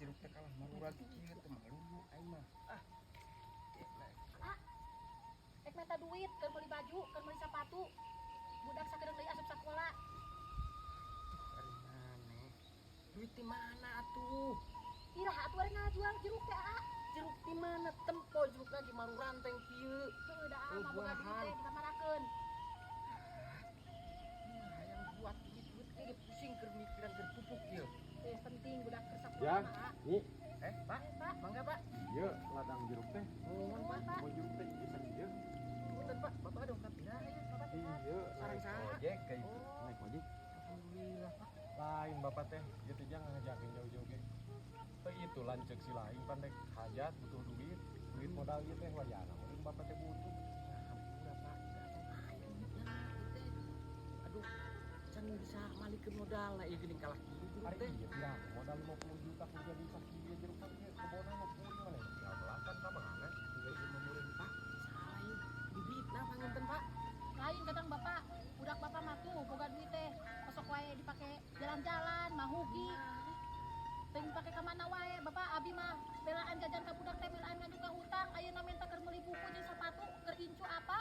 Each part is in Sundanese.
Jeruk teh kalah marurag kieu teh malu aing mah. Ah. Ah. Rek minta duit keur meuli baju, keur meuli sepatu. Budak sakedeung deui asup sakola. Tuh, ari maneh. Duit di mana atuh? Iraha atuh ari ngajual jeruk teh, ah? Jeruk di mana? Tempo jeruk lagi maruranteng kieu. Heueuh da, ah, mah boga duit teh dikamanakeun. Nah, hayang buat duit duit ge pusing keur mikiran keur pupuk ieu. Teh penting budak keur sakola Ya. mah, ah. Nih, Eh, Pak, Eh, Pak. mangga, Pak. Iya, ladang jeruk teh. Nuhun, Pak. Pak. Mau jeruk teh bisa ieu. Punten, Pak. Bapak dong kapira ya. Bapak sehat. Iya, Sareng naik saha? ojek kayak gitu. Oh. Naik ojek. Alhamdulillah, Pak. Lain bapak teh, ieu teh jangan ngajakin jauh-jauh ge. Teh itu lanceuk si lain pandek hajat butuh duit, duit modal ieu teh wayana meureun bapak teh butuh. Nah, hampura, Pak. Aya duitna teh. Aduh, can bisa malikeun modal lah ieu geuning kalah kieu jeruk Ari teh. iya ya, modal 50 juta kudu jadi sakieu jeruk teh ieu kebonna mah puyeng mana tinggal belasan ka mana? Geus ieu mah meureun, Pak. Salah bibitna panginten, Pak. Lain kadang bapak, budak bapak mah tuh boga duit teh kosok wae dipake jalan-jalan, mahugi. Teu dipake ka mana wae, bapak abi mah belaan jajan ka budak teh belaan nganjuk ka hutang, ayeuna minta keur meuli buku jeung sepatu, keur incu apa?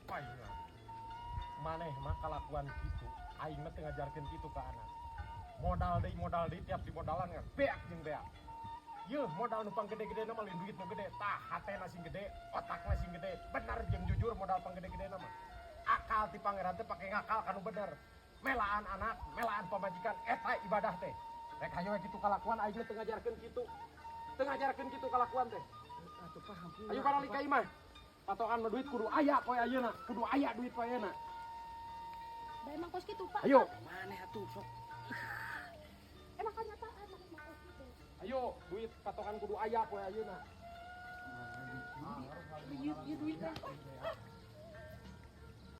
Paingan. Maneh mah kalakuan kitu, aing mah teu ngajarkeun kitu ka anak. Modal deui tiap dimodalan kan beak jeung beak. Yeuh, modal nu panggede-gede mah lain duit nu gede, tah hatena sing gede, otakna sing gede, bener jeung jujur modal panggede-gede mah. Akal ti pangeran teh pake ngakal kanu bener. Melaan anak, melaan pamajikan eta ibadah teh. Rek hayo we kitu kalakuan aing mah teu ngajarkeun kitu. Teu ngajarkeun kitu kalakuan teh. Atuh, Pak, hampura. Ayo baralik ka imah. Patokan mah duit kudu aya poe ayeuna, kudu aya duit poe ayeuna. Da emang kos kitu, Pak. Ayo, Maneh atuh sok. Emang kenyataan mah emang kos kitu. Ayo, duit patokan kudu aya poe ayeuna. Ieu ieu duit teh.